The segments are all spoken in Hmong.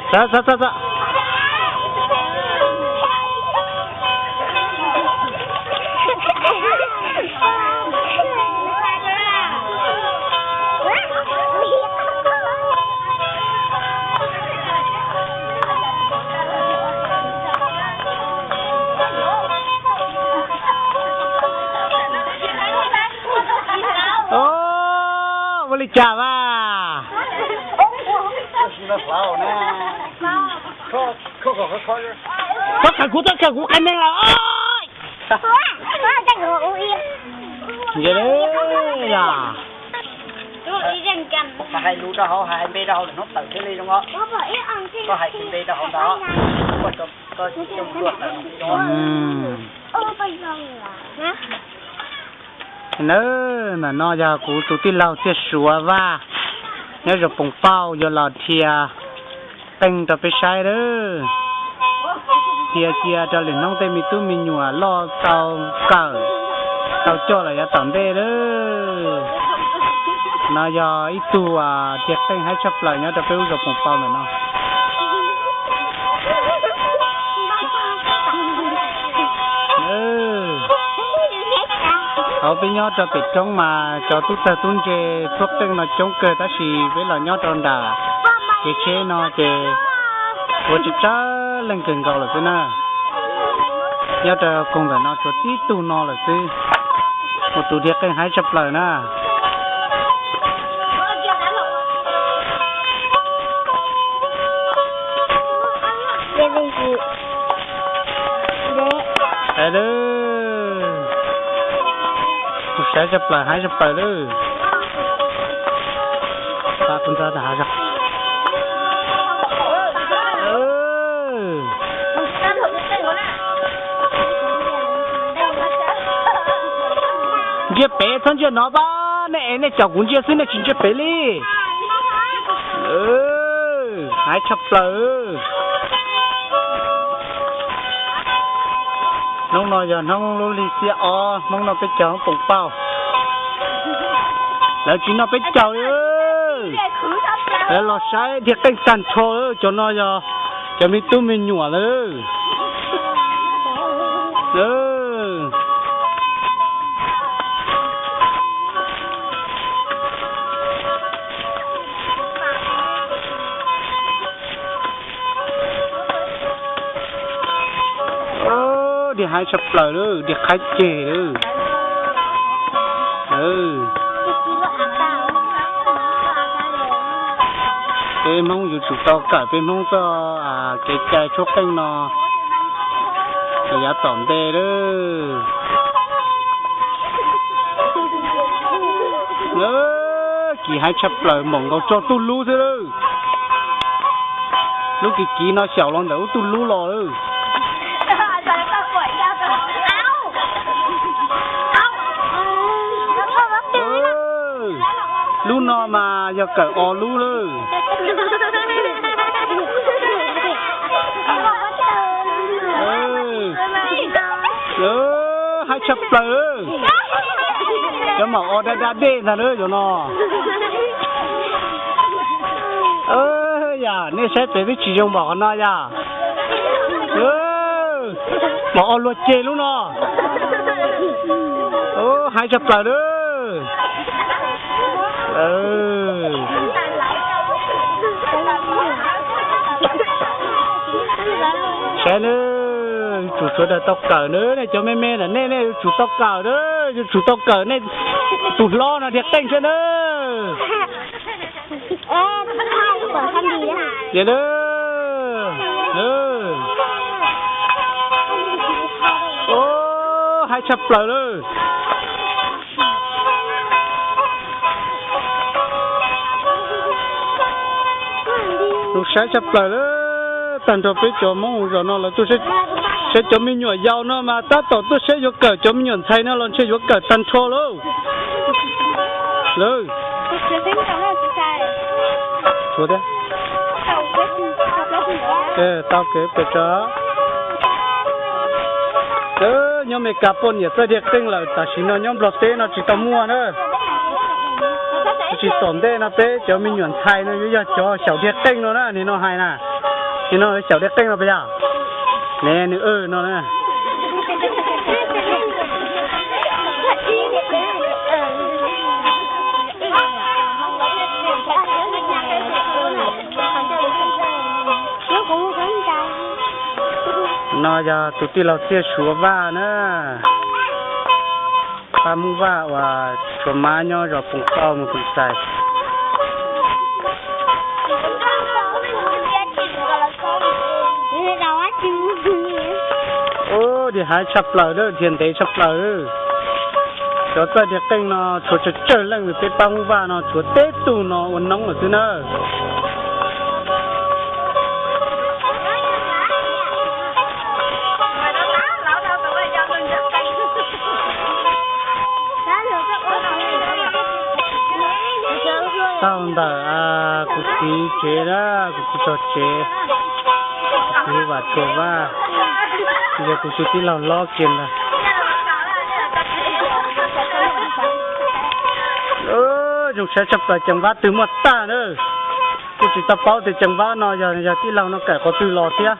Txhob, txhob, txhob, txhob. Ua li cas vaj? Txhob khaws kuv, txhob khaws kuv qe neeg lawm. Ntsia, hais lus rau hauv, hais npe rau hauv lwm hnub tawm thiaj li zoo os. Koj hais npe rau hauv ntawd, koj coj luag tawm. Nawb, ntawm no yog kuv tus tij laug Txiaj Suav Vaj nyob zos Poos Pauj yuav los dhia qeej rau peb saib lawm. Dhia cia rau lwm hnub tej me tub me nyuam loj tau kawm, tau coj los yav tom ntej lawm. No yog ib tug dhia qeej haib tshaj plaws nyob rau peb lub zos Poos Pauj ntawm no. Hauv peb nyob rau pem roob mas cov tub txawg tub ntse tshuab qeej no coob kawg, tab sis peb los nyob rau nram kev tsheb no ces ua tsawg tsawg leej kawg nkaus lawm xwb na. Nyob rau koog ntawm no tshuav tib tug no lawm xwb, ua tus dhia qeej haib tshaj plaws na. Saib tshaj plaws, haib tshaj plaws lawm. Ntsia pem, txhob ntsia no pab, nej es nej caum kuv ntsia xwb, nej tsis ntsia pem li. Haib tshaj plaws. Hnub no yog hnub lub hli xiab ob, hnub no peb caug Poos Pauj. Lawv tsis noj peb caug li. Lawv los saib dhia qeej tag nrho, cov no yog cov me tub me nyuam lawm. Dhia haib tshaj plaws lawm, dhia qhaib ceg lawm. Peb Hmoob yuav tsum tau kawm peb Hmoob txoj kev cai tshuab qeej no yav tom ntej lawm. Kiv haib tshaj plaws, npaum nkaus tso tub lub xwb lawm. Lub kiv kiv no xyaum los ntawm lub tub lub los lawm. Lub no mas yog kawm ob lub lawm. Haib tshaj plaws. Cov maum o dab dab dej ntag lawm cov no. Yam nej saib pem twb tsis zoo npaum qhov no yam. Maum o luag ceg lub no. Haib tshaj plaws lawm. Saib nawb, yuav tsum sawv daws tau kawm nawb, nej cov me me ntawm nej, nej yuav tsum tau kawm nawb, yuav tsum tau kawm nej tus hlob no dhia qeej thiab nawb. Yog nawb. Haib tshaj plaws lawm. Tus saib tshaj plaws lawm, tag nrho peb cov Hmoob hauv zos no lawv tuaj saib cov me nyuam yaus no mas tab tom tuaj saib yuav kawm, cov me nyuam ntxhais no los ntshe yuav kawm tag nrho lauj. Lawv tau kev pes tsawg. Nyob Mes Kas poj niam txawj dhia qeej lawm, tam sim no nyob Nplog teb no tsis tau muaj na. Tsis tom ntej no peb cov me nyuam ntxhais no yuav yog cov xyaum dhia qeej no na, nim no hais na. Nim no xyaum dej qeej no puas yog? Ne nws no na. No yog tus tij laug Txiaj Suav Vaj na. Pab Hmoob Vaj uas tshuav mab nyob zos Poos Kauj mus Poos Xais. Ub, dhia haib tshaj plaws lawm, dhia ntev txog plaws lawm. Cov txawj dhia qeej no tshuav tsawg tsawg leej, peb pab Hmoob Vaj no tshuav teb tug no ua noob lawm xwb nawb. Taug ntawm kuv txiv tsev na, kuv txiv tog tsev, kuv txiv hu Vam Tsuas Vaj, yog kuv tus tij laug hlob kiag ntag. Zoo saib tshaj plaws, ceev vab twg muaj tag na. Kuj tsis tau paub tias ceev vab no yog, yog tij laug no kawm qhov twg los thiab.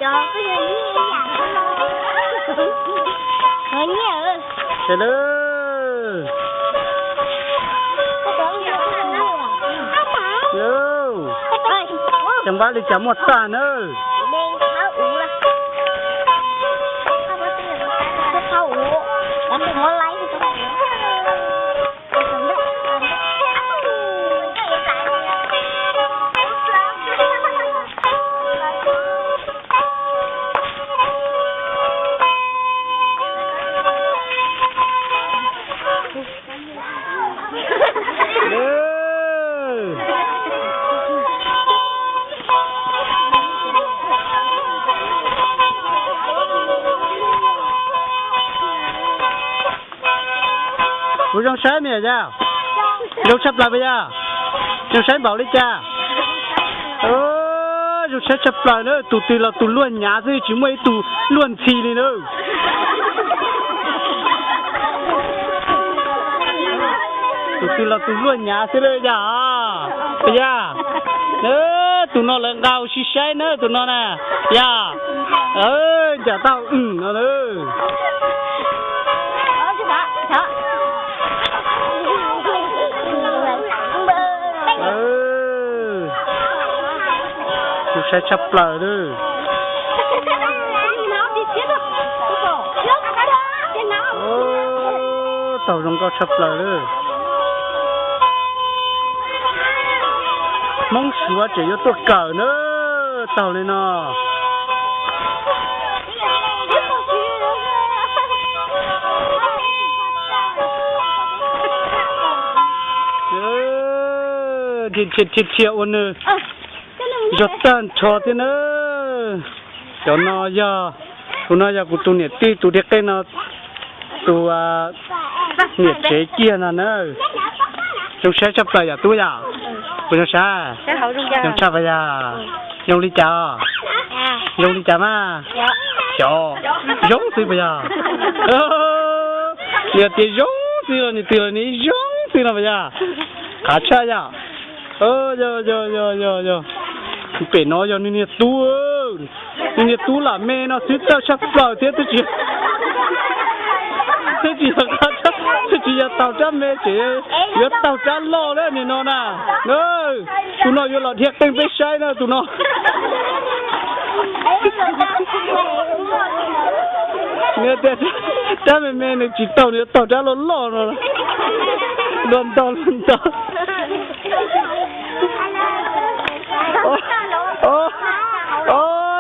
Ceev vab li cas muaj tag nawb. Kuv zoo saib me yog, zoo tshaj plaws puas yog? Zoo saib npaum li cas? Zoo saib tshaj plaws na, tus twg los tus luag nyav xwb, tsis muaj ib tug luag ntxhi li na. Tus twg los tus luag nyav xwb li yog. Puas yog? Tus no lawv nqa ua si saib na, tus no na. Yog, ncaim tau no. Zoo saib tshaj plaws li. Taug zoo nkauj tshaj plaws li. Hmoob Suav tseem yuav tuaj kawm na, taug li no. Dhia dhia dhia ua nws zog tag nrho thiab na. Cov no yog, tus no yog kuv tus niam tij tus dhia qeej no tus niam tsev kiag no na. Zoo saib tshaj plaws yom tub yom? Puas zoo saib? Zoo tshaj puas yog? Zoo li cas? Zoo li cas mas? Xyov, zoo xwb puas yog? Nws tias zoo xwb los nws twg los nws zoo xwb no puas yog? Qhav tshaj yom? Yog yog yog yog yog. Pem no yog nws niag tub, nws niag tub lam me no xwb txawj tshaj plaws thiab, twb tsis, twb tsis yog, twb tsis yog taug rab me ces yuav taug rab loj lawm nim no na. Tus no yuav los dhia qeej peb saib na tus no. Nws tias rab me me nws tsis taug, nws yuav taug rab loj loj no. Luag ntog luag ntog.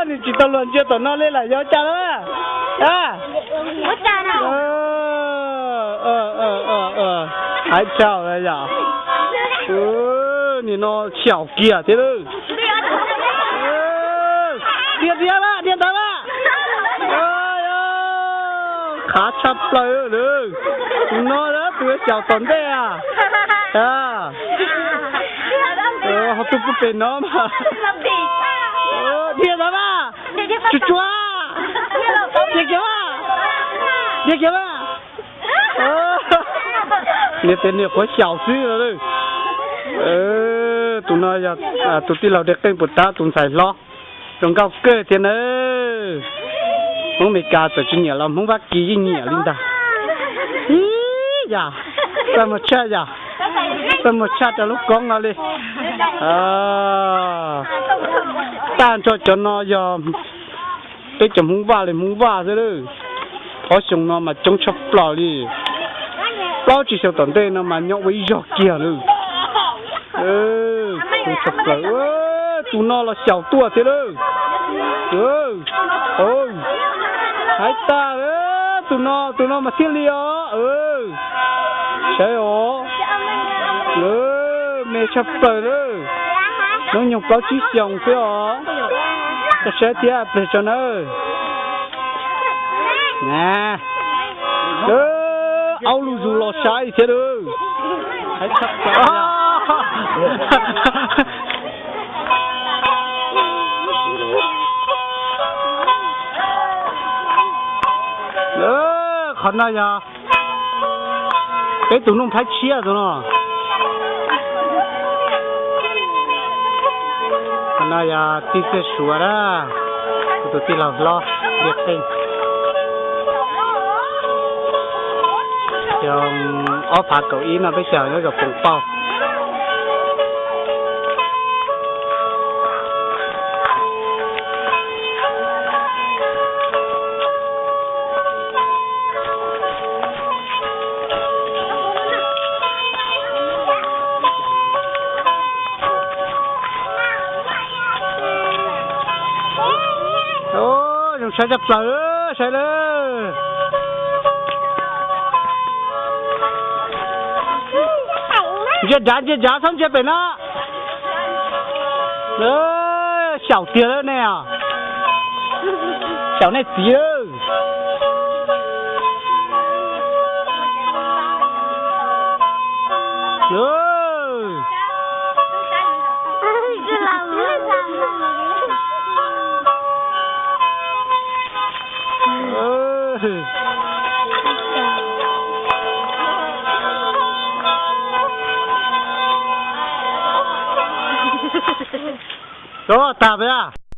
Nws tsis tau luag ntsia tom no li lam yog cas na. Hais tau yom. Nim no xyaum kiag thiab lawm. Dhia dhia mas, dhia ntawd mas. Qhav tshaj plaws lawm. Tus no tus xyaum tom ntej a. Ho tuaj pub pem no mas. Dhia ntawd mas. Tsuag tsuag. Dhia kiag mas. Dhia kiag mas. Niag tes niag qhuav xyaum xwb. Tus no yog tus tij laug de qeej puas tab tus ntxhais hlob. Zoo nkauj kawg thiab nawb. Hmoob Amelikas txawm tsis nyiam los Hmoob Vaj Kis yeej nyiam li ntag. Ib yam, txaj muag tshaj yam, txaj muag tshaj rau lub koob no li. Tag nrho cov no yog peb cov Hmoob Vaj li Hmoob Vaj xwb lawm. Ob xyoo no mas coob tshaj plaws li. Plaub tsib xyoo tom ntej no mas nyob ua ib zog kiag lawm. Coob tshaj plaws. Tus no los xyaum tuaj thiab lawm. Hais tas, tus no, tus no mas thiaj li os. Saib os. Me tshaj plaws lawm. Hnub nyoog plaub tsib xyoos xwb os. Koj saib thiab plig tso nawb. Aub lug zus los saib thiab lawm. Qhov no yog peb tus Nuj Nplhaib tshiab tus no. Qhov no yog tij Txiaj Suav na, kuv tus tij laug hlob Liaj Qeej. Xyoo ob phav kaum ib no peb xyaum nyob zos Poos Pauj. Zoo saib tshaj plaws, saib lawm. Ntsia dav, ntsia dav, txhob ntsia pem no. Xyaum tiag lawm nej os. Xyaum nej txiv lawm. Tag peb a.